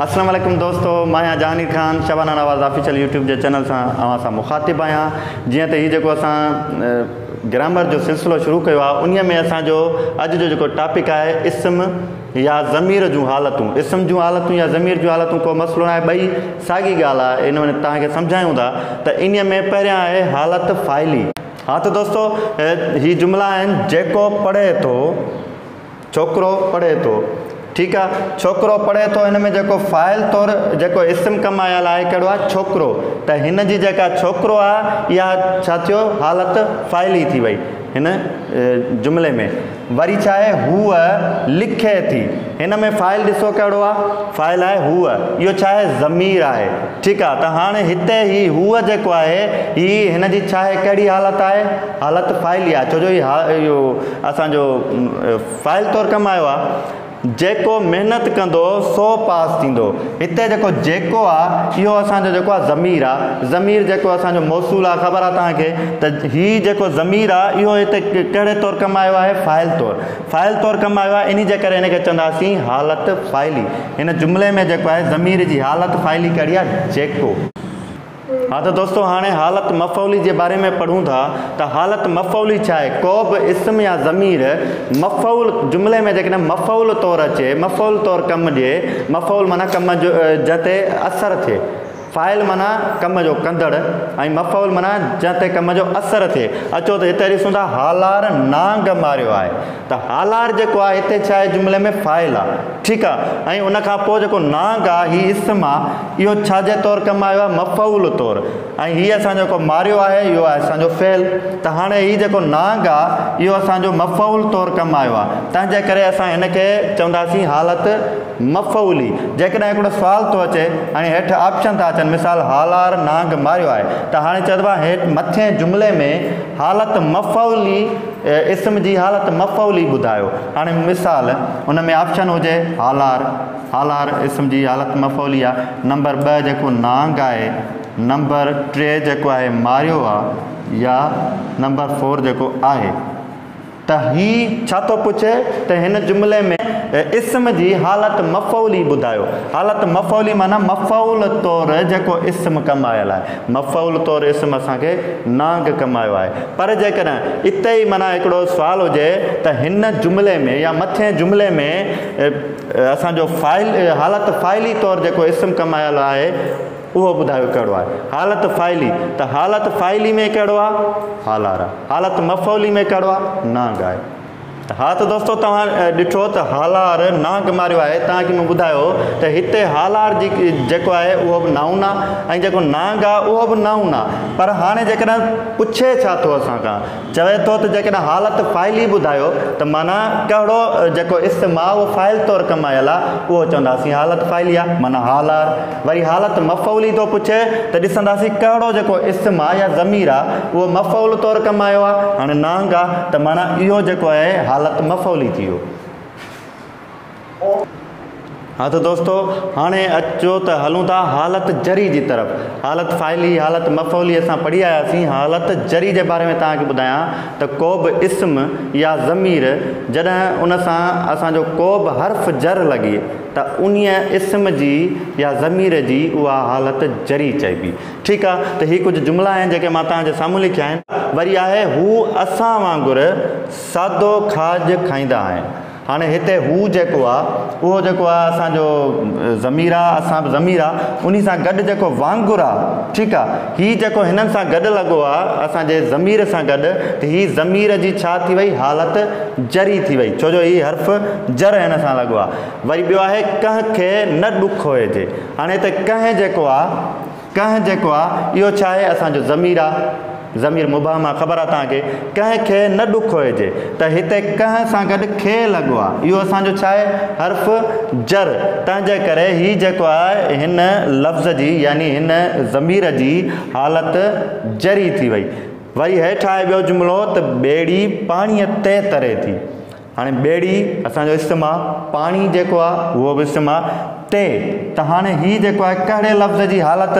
اسلام عليڪم دوستو مان آهيان جهانگير خان شبانه نواز آفيشل يوٽيوب جي چينل سان اوهان سان مخاطب آهيان جيئن ته هي جيڪو اسان گرامر جو سلسلو شروع ڪيو آهي انهي ۾ اسان جو اڄ جو جيڪو ٽاپڪ آهي اسم يا ضمير جون حالتون اسم جون حالتون يا ضمير جون حالتون ڪو مسئلو ناهي ٻئي ساڳي ڳالهه آهي ان ۾ توهان کي سمجهايون ٿا ته انهي ۾ پهريان آهي حالت فاعلي. ها ته دوستو هي جملا آهن جيڪو پڙهي ٿو ڇوڪرو پڙهي ٿو ٺيڪ آ ڇوڪرو پڙهي ٿو هن ۾ جيڪو فاعل طور جيڪو اسم ڪم آيل آهي ڪهڙو آ ڇوڪرو ته هن جي جيڪا ڇوڪرو آ اها ڇا ٿيو حالت فاعلي ٿي وئي هن جملي ۾ وري ڇا آهي هوء لکي ٿي هن ۾ فاعل ڏسو ڪهڙو آ فاعل آهي هوء اهو ڇا آهي ضمير آهي ٺيڪ آ ته هاڻي هتي هي هوء جيڪو آهي هي هن جي ڇا آهي ڪهڙي حالت آهي حالت فاعلي آهي ڇو جو هي اهو اسان جو فاعل طور ڪم آيو آ جيڪو محنت ڪندو سو پاس ٿيندو. هتي جيڪو جيڪو آ اهو اسان جو جيڪو آ ضمير آ. ضمير جيڪو اسان جو موصول آ خبر آ توهان کي ته هي جيڪو ضمير آ اهو هتي ڪهڙي طور ڪم آيو آهي فاعل طور. فاعل طور ڪم آيو آهي انهي جي ڪري هن کي چونداسين حالت فاعلي. هن جملي ۾ جيڪو آهي ضمير جي حالت فاعلي ڪهڙي آ جيڪو. ها ته دوستو هاڻي حالت مفعولي جي باري ۾ پڙهون ٿا ته حالت مفعولي ڇا آهي؟ ڪو به اسم يا ضمير مفعول جملي ۾ جيڪڏهن مفعول طور اچي، مفعول طور ڪم ڏئي، مفعول معنيٰ ڪم جو جنهن تي اثر ٿئي، فاعل معنيٰ ڪم جو ڪندڙ ۽ مفعول معنيٰ جنهن تي ڪم جو اثر ٿئي. اچو ته هتي ڏسون ٿا هالار نانگ ماريو آهي ته هالار جيڪو آهي هتي ڇا آهي جملي ۾ فاعل آهي ٺيڪ آهي ۽ ان کان پوء جيڪو نانگ آهي هي اسم آهي اهو ڇا جي طور ڪم آيو آهي؟ مفعول طور. ۽ هي اسان جيڪو ماريو آهي اهو آهي اسان جو فعل. ته هاڻي هي جيڪو نانگ آهي اهو اسان جو مفعول طور ڪم آيو آهي. تنهن جي ڪري اسان هن کي چونداسين حالت مفعولي. جيڪڏهن هڪڙو سوال ٿو اچي هاڻي هيٺ آپشن ٿا اچن مثال هالار نانگ ماريو آهي ته هاڻي چئبو آهي هيٺ مٿين جملي ۾ حالت مفعولي اسم جي حالت مفعولي ٻڌايو. هاڻي مثال ان ۾ آپشن هجي هالار. هالار اسم جي حالت مفعولي آ. نمبر ٻه جيڪو نانگ آهي، نمبر ٽي جيڪو آهي ماريو آ يا نمبر فور جيڪو آهي. ته هي ڇا ٿو پڇي ته هن جملي ۾ اسم جي حالت مفعولي ٻڌايو. حالت مفعولي معنيٰ مفعول طور جيڪو اسم ڪم آيل آهي. مفعول طور اسم اسان کي نانگ ڪم آيو آهي. پر جيڪڏهن اتي ئي معنيٰ هڪڙو سوال هجي ته هن جملي ۾ يا مٿين جملي ۾ اسان جو فاعل حالت فاعلي طور جيڪو اسم ڪم آيل آهي اهو ٻڌايو ڪهڙو آهي حالت فاعلي ته حالت فاعلي ۾ ڪهڙو آهي هالار آهي حالت مفعولي ۾ ڪهڙو آهي نانگ آهي ها ته دوستو توهان ڏٺو ته هالار نانگ ماريو آهي توهان کي مون ٻڌايو ته هتي هالار جي جيڪو آهي اهو به نائون آهي ۽ جيڪو نانگ آهي اهو به نائون آهي پر هاڻي جيڪڏهن پڇي ڇا ٿو اسان کان چوي ٿو ته جيڪڏهن حالت فاعلي ٻڌايو ته معنيٰ ڪهڙو جيڪو اسم آ اهو فاعل طور ڪم آيل آ اهو چونداسين حالت فاعلي آ معنيٰ هالار وري حالت مفعولي ٿو پڇي ته ڏسنداسين ڪهڙو جيڪو اسم آ يا ضمير آ اهو مفعول طور ڪم آيو آ هاڻي نانگ آ ته معنيٰ اهو جيڪو آهي حالت مفعولي ٿي ويو. ها ته دوستو هاڻي اچو ته هلون ٿا حالت جري جي طرف. حالت فاعلي، حالت مفعولي اسان پڙهي آياسين. حالت جري جي باري ۾ توهان کي ٻڌايان ته ڪو به اسم يا ضمير جڏهن ان سان اسان جو ڪو به حرف جر لڳي ته انهيء اسم جي يا ضمير جي اها حالت جري چئبي. ٺيڪ آ ته هي ڪجهه جملا آهن جيڪي مان توهان جي سامهون لکيا آهن. وري آهي هو اسان وانگر سادو کاڄ کائيندا آهن. هاڻي هتي هو جيڪو آ اهو جيڪو آ اسان جو ضمير آ اسان به ضمير آ انهي سان گڏ جيڪو وانگر آ ٺيڪ آ هي جيڪو هنن سان گڏ لڳو آ اسان جي ضمير سان گڏ ته هي ضمير جي ڇا ٿي وئي حالت جري ٿي وئي ڇو جو هي حرف جر هن سان لڳو آ وري ٻيو آهي ڪنهن کي نه ڏکوئجي هاڻي هتي ڪنهن جيڪو آ ڪنهن جيڪو آ، اهو ڇا آهي؟ اسان جو ضمير آ. ضمير مبهم آ، خبر آ توهان کي. ڪنهن کي نه ڏکوئجي. ته هتي ڪنهن سان گڏ کي لڳو آ. اهو اسان جو ڇا آهي؟ حرف جر. تنهن جي ڪري هي جيڪو آهي هن لفظ جي يعني هن ضمير جي حالت جري ٿي وئي. وري هيٺ آهي ٻيو جملو ته ٻيڙي پاڻيء تي تري ٿي. هاڻي ٻيڙي اسان جو اسم آ، پاڻي جيڪو آ اهو به اسم آ، تي ته هاڻي هي جيڪو آهي ڪهڙي لفظ جي حالت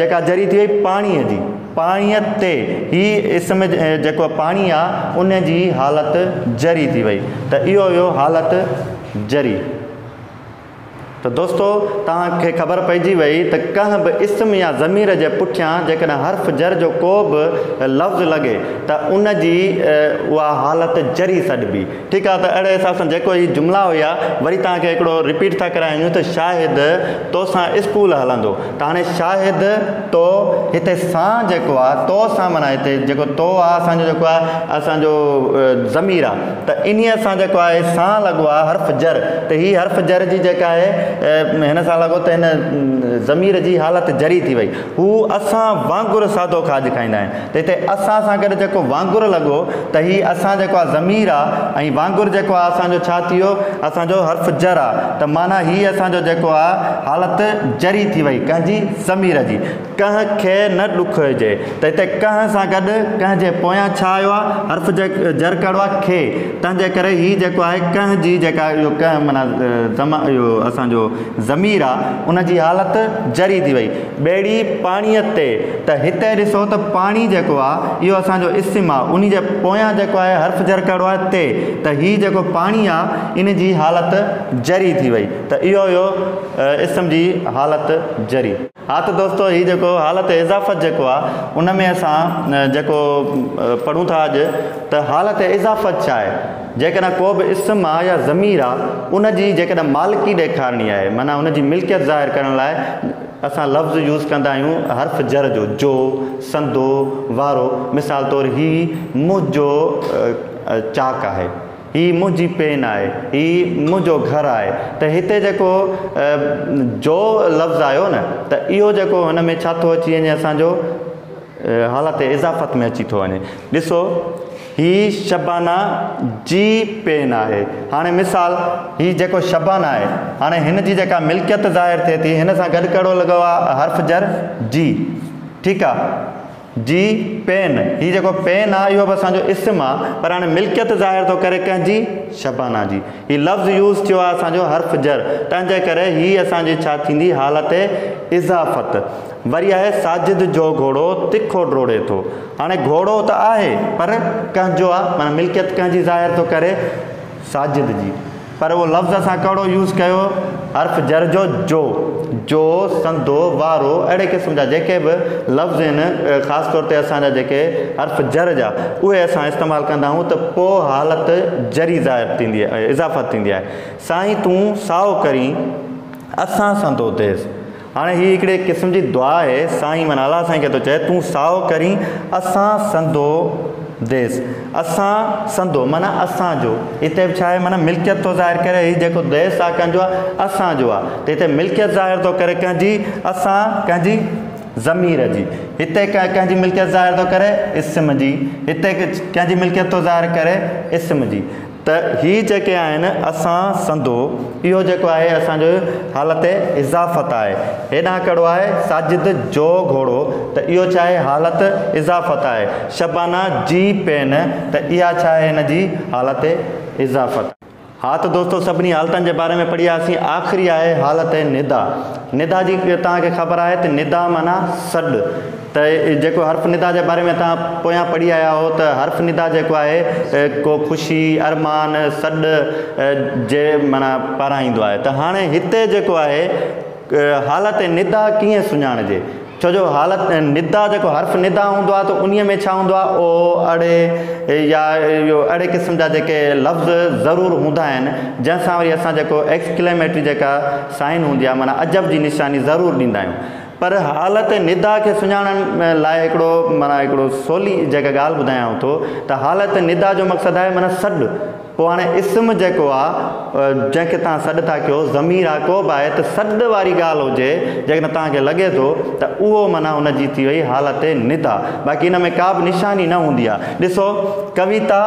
جيڪا جري ٿي وئي پاڻيء جي، پاڻيء تي هي اسم جيڪو پاڻي آ ان جي حالت جري ٿي وئي ته اهو هيو حالت جري. ته دوستو توهان کي خبر پئجي وئي ته ڪنهن به اسم يا ضمير جي پٺيان جيڪڏهن حرف جر جو ڪو به لفظ لڳي ته ان جي اها حالت جري سڏبي. ٺيڪ آ ته اهڙي حساب سان جيڪو هي جملا هيا وري توهان کي هڪڙو رپيٽ ٿا ڪرايون ته شاهد توسان اسڪول هلندو ته هاڻي شاهد تو هتي سان جيڪو آ تو سان معنيٰ هتي جيڪو تو آ اسان جو جيڪو آ اسان جو ضمير آ ته انهيء سان جيڪو آهي سان لڳو آهي حرف جر ته هي حرف جر جي جيڪا آهي هن سان لڳو ته هن ضمير جي حالت جري ٿي وئي. هو اسان وانگر سادو کاڄ کائيندا آهن ته هتي اسان سان گڏ جيڪو وانگر لڳو ته هي اسان جيڪو آهي ضمير آهي ۽ وانگر جيڪو آهي اسان جو ڇا ٿي ويو اسان جو حرف جر آهي ته معنيٰ هي اسان جو جيڪو آهي حالت جري ٿي وئي ڪنهن جي ضمير جي. ڪنهن کي نه ڏکوئجي ته هتي ڪنهن سان گڏ ڪنهن جي پويان ڇا آيو آهي؟ حرف جر ڪهڙو آهي؟ کي. تنهن جي ڪري هي جيڪو آهي ڪنهن جي جيڪا اهو ڪنهن معنيٰ زما اهو اسان جو ضمير آهي ان جي حالت جري ٿي وئي. ٻيڙي پاڻيء تي ته هتي ڏسو ته پاڻي جيڪو آهي اهو اسان جو اسم آهي انهي جي پويان جيڪو آهي حرف جر ڪهڙو آهي؟ تي ته هي جيڪو پاڻي آهي ان جي حالت جري ٿي وئي ته اهو هيو اسم جي حالت جري. ها ته دوستو هي جيڪو حالت اضافت جيڪو آ ان ۾ اسان جيڪو پڙهون ٿا اڄ ته حالت اضافت ڇا آهي جيڪڏهن ڪو به اسم آ يا ضمير آ ان جي جيڪڏهن مالڪي ڏيکارڻي آهي معنيٰ ان جي ملڪيت ظاهر ڪرڻ لاء اسان لفظ يوز ڪندا آهيون حرف جر جو جو، سندو، وارو مثال طور هي منهنجو چاڪ آهي. هي منهنجي پين آهي، هي منهنجو گهر آهي ته هتي جيڪو جو لفظ آيو نه ته اهو جيڪو هن ۾ ڇا ٿو اچي وڃي اسان جو حالت اضافت ۾ اچي ٿو وڃي. ڏسو هي شبانه جي پين آهي. هاڻي مثال هي جيڪو شبانه آهي هاڻي هن جي جيڪا ملڪيت ظاهر ٿئي ٿي هن سان گڏ ڪهڙو لڳو آهي حرف جر جي ٺيڪ آهي. جي پين، هي جيڪو پين آ اهو به اسان جو اسم آ پر هاڻي ملڪيت ظاهر ٿو ڪري ڪنهن جي؟ شبانه جي. هي لفظ يوز ٿيو آ اسان جو حرف جر تنهن جي ڪري هي اسان جي ڇا ٿيندي حالت اضافت. وري آهي ساجد جو گهوڙو تکو ڊوڙي ٿو. هاڻي گهوڙو ته آهي پر ڪنهن جو آ معنيٰ ملڪيت ڪنهن جي ظاهر ٿو ڪري؟ ساجد جي. پر اهو لفظ اسان ڪهڙو يوز ڪيو؟ حرف جر جو جو، جو، سندو، وارو اهڙي قسم جا جيڪي به لفظ آهن خاص طور تي اسان جا جيڪي حرف جر جا اهي اسان استعمال ڪندا آهيون ته پوء حالت جري ظاهر ٿيندي آهي اضافت ٿيندي آهي. سائين تون سائو ڪرين اسان سندو ديس. هاڻي هي هڪڙي قسم جي دعا آهي، سائين معنيٰ الله سائين کي ٿو چئي، تون سائو ڪرين اسان سندو ديس. اسان سندو معنيٰ اسان جو. هتي به ڇا آهي معنيٰ ملڪيت ٿو ظاهر ڪري، هي جيڪو ديس آهي ڪنهن جو آهي؟ اسان جو آهي. ته هتي ملڪيت ظاهر ٿو ڪري ڪنهن جي؟ اسان ڪنهن جي؟ ضمير جي. هتي ڪنهن جي ملڪيت ظاهر ٿو ڪري؟ اسم جي. هتي ڪنهن جي ملڪيت ٿو ظاهر ڪري؟ اسم جي. ته هي جيڪي آهن اسان سندو اهو جيڪو آهي اسان جو حالت اضافت آهي. هيڏانهن ڪهڙو آهي ساجد جو گهوڙو ته اهو ڇا آهي حالت اضافت آهي. شبانه جي پين ته اها ڇا آهي هن جي حالت اضافت. ها ته دوستو سڀني حالتن جي باري ۾ پڙهي آياسين آخري آهي حالت ندا. ندا جي توهان کي خبر آهي ته ندا معنيٰ سڏ. ته جيڪو حرف ندا جي باري ۾ توهان پويان پڙهي آيا هئو ته حرف ندا جيڪو آهي ڪو خوشي، ارمان، سڏ جي معنيٰ پاران ايندو آهي ته هاڻي هتي جيڪو آهي حالت ندا ڪيئن سڃاڻجي ڇو جو حالت ندا جيڪو حرف ندا هوندو آهي ته انهي ۾ ڇا هوندو آهي او، اڙي يا اهو اهڙي قسم جا جيڪي لفظ ضرور هوندا آهن جنهن سان وري اسان جيڪو ايڪسڪليميٽري جيڪا سائن هوندي آهي معنيٰ عجب جي نشاني ضرور ڏيندا آهيون پر حالت ندا کي سڃاڻڻ لاء هڪڙو معنيٰ هڪڙو سولي جيڪا ڳالهه ٻڌايانو ٿو ته حالت ندا جو مقصد آهي معنيٰ سڏ پوء هاڻي اسم جيڪو آ جنهن کي توهان سڏ ٿا ڪيو ضمير آ ڪو به آهي ته سڏ واري ڳالهه هجي جيڪڏهن توهان کي لڳي ٿو ته اهو معنيٰ ان جي ٿي وئي حالت ندا باقي ان ۾ ڪا به نشاني نه هوندي آ ڏسو ڪويتا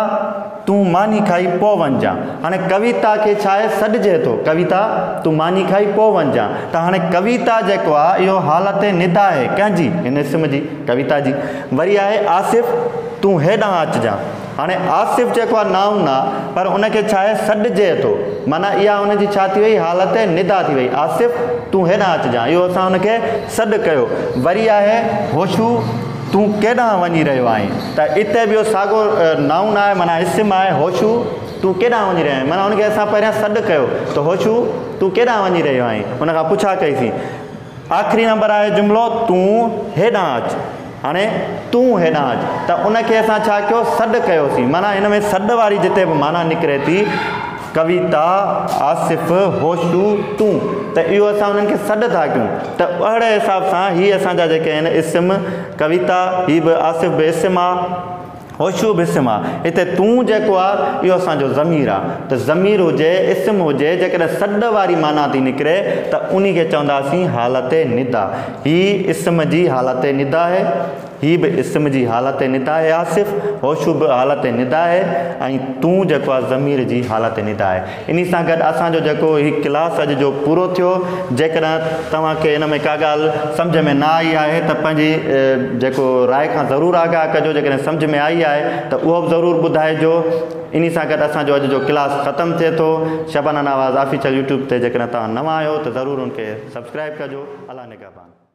تون ماني کائي پوء وڃجان. هاڻي ڪويتا کي ڇا آهي سڏجي ٿو. ڪويتا تون ماني کائي پوء وڃجان. ته هاڻي ڪويتا جيڪو آهي اهو حالت ندا آهي. ڪنهن جي؟ هن اسم جي، ڪويتا جي. وري آهي آصف تون هيڏانهن اچجان. هاڻي آصف جيڪو آهي نائون آهي پر ان کي ڇا آهي سڏجي ٿو. معنيٰ اها ان جي ڇا ٿي وئي حالت ندا ٿي وئي. آصف تون هيڏانهن اچجان. اهو اسان ان کي سڏ ڪيو. وري آهي هوشو تون ڪيڏانهن وڃي رهيو آهين؟ ته اتي به اهو ساڳو نائون آهي معنيٰ اسم آهي هوشو تون ڪيڏانهن وڃي رهيو آهين؟ معنيٰ ان کي اسان پهريان سڏ ڪيو ته هوشو تون ڪيڏانهن وڃي رهيو آهين؟ ان کان پڇا ڪئيسين. آخري نمبر آهي جملو تون هيڏانهن اچ. هاڻي تون هيڏانهن اچ ته ان کي اسان ڇا ڪيو؟ سڏ ڪيوسين. معنيٰ هن ۾ سڏ واري جتي به معنيٰ نڪري ٿي، ڪويتا، آصف، هوشو، تون، ته اهو اسان انهن کي سڏ ٿا ڪيون ته اهڙي حساب سان هي اسان جا جيڪي آهن اسم، ڪويتا، هي به آصف به اسم آ، هوشو به اسم آ، هتي تون جيڪو آ اهو اسان جو ضمير آ ته ضمير هجي، اسم هجي، جيڪڏهن سڏ واري معنيٰ ٿي نڪري ته انهي کي چونداسين حالت ندا. هي اسم جي حالت ندا آهي، هي به اسم جي حالت ندا آهي آصف، هوشو به حالت ندا آهي ۽ تون جيڪو آ ضمير جي حالت ندا آهي. انهي سان گڏ اسان جو جيڪو هي ڪلاس اڄ جو پورو ٿيو. جيڪڏهن توهان کي ان ۾ ڪا ڳالهه سمجهه ۾ نه آئي آهي ته پنهنجي جيڪو راء کان ضرور آگاهه ڪجو جيڪڏهن سمجهه ۾ آئي آهي ته اهو به ضرور ٻڌائجو. انهي سان گڏ اسان جو اڄ جو ڪلاس ختم ٿئي ٿو. شبانه نواز آفيشل يوٽيوب تي جيڪڏهن توهان نوان آهيو ته ضرور ان کي سبسڪرائب ڪجو. الله نگهبان.